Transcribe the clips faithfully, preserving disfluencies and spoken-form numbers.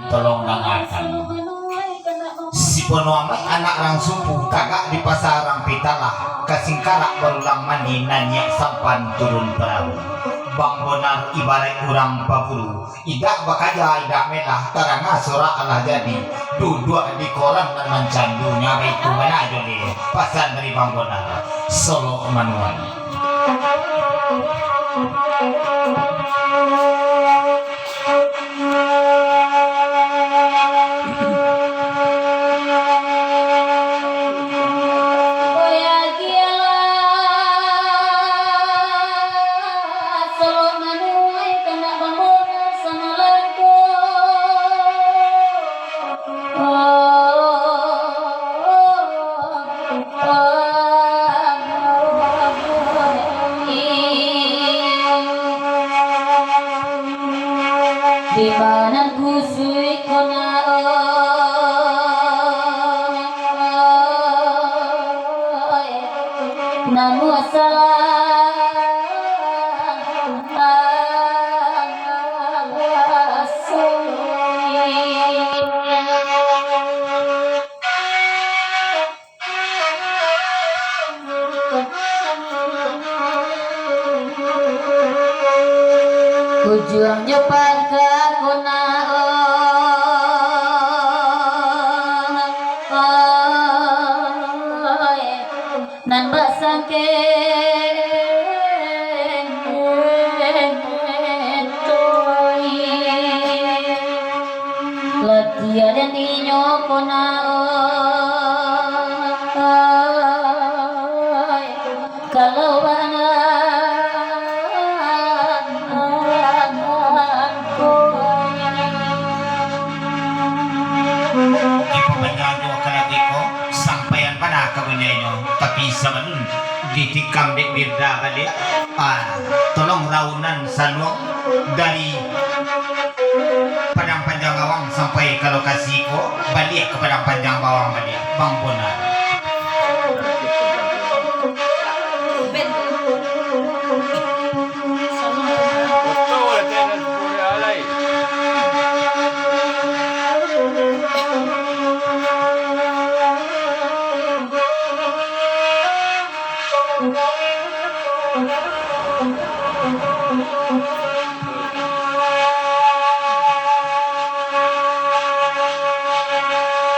Tolong dangakan. Si Pono Amat anak rang Sumpu, tagak di pasa rang Pitalah, ka Singkarak barulang mandi, naniak sampan turun parahu. Bang Bonar ibaraik urang paburu, indak bakaja indak melah, taranga sorak alah jadi, duduak di koran nan mancandu, nya baitu bana jo leh, pasan dari Bang Bonar, Solok Manuan. Di ma nan kusuik ko na, oi, nan masalah. Ujuang jo pangka ko na, oi, nan basangkeng tu. Lah tiada ninyo ko na, oi, kalau bana ko. Di pambanyaannyo ka lagu iko, sampaian bana ka bunyainyo, tapi sabalun ditikam dek Mirda baliak, ah, tolong raunan saluang dari Padang Panjang Bawang sampai ka lokasi ko, baliak ka Padang Panjang Bawang baliak, Bang Bonar.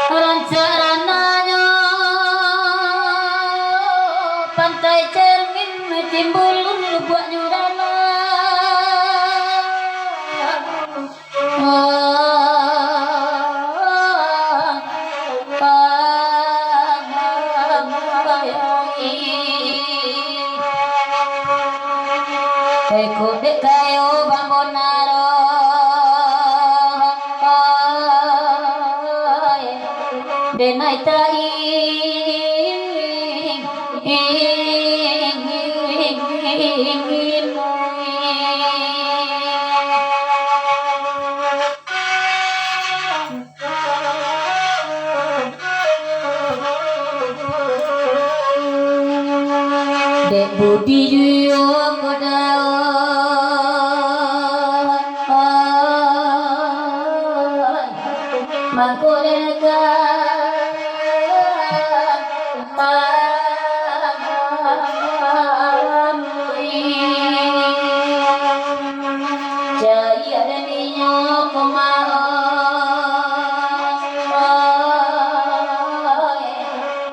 Rancak rananyo Pantai Cermin, timbulun lubuaknyo dalam. Iko dek kayo Bang Bonar, denai taing. Dek budi juo ko dao, mangko dek ka Cari ado ninyo ko mah, oi,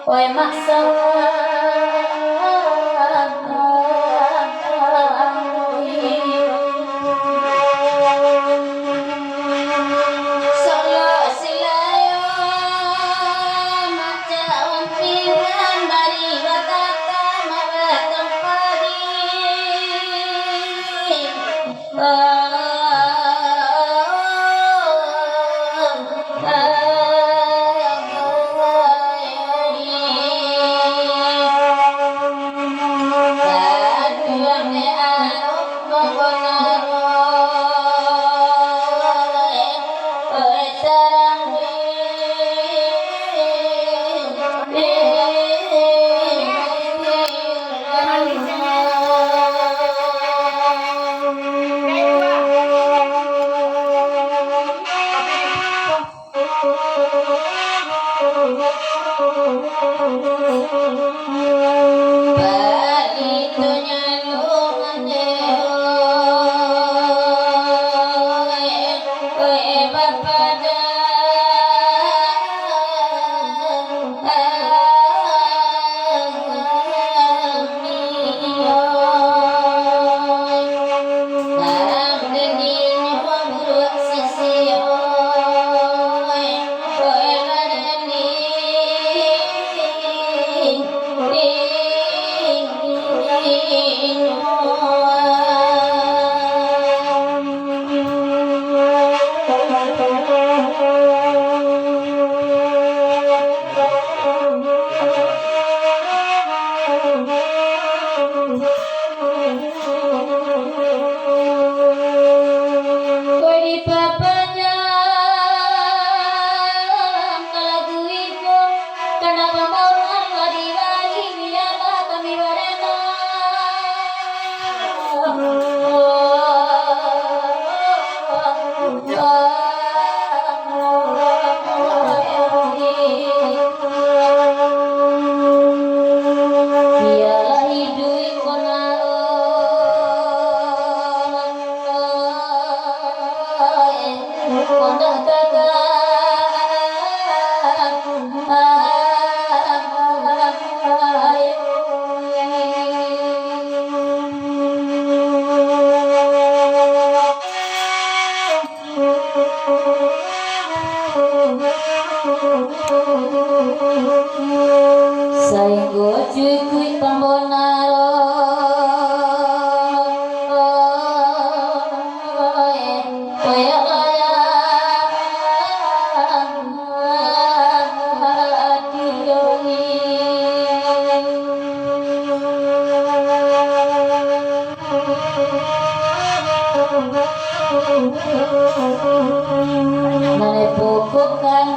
oi, maksa. Solo silayo, macam pinggan dari batata mabatang padi. Kok dipapanjang lagu iko, kanapa maunan lah dibagi, biarlah kami barena. Biarlah iduik ko nak, oh, eh, ko nak kaka. Sainggo cukuik pambonaran. Nan pokok kan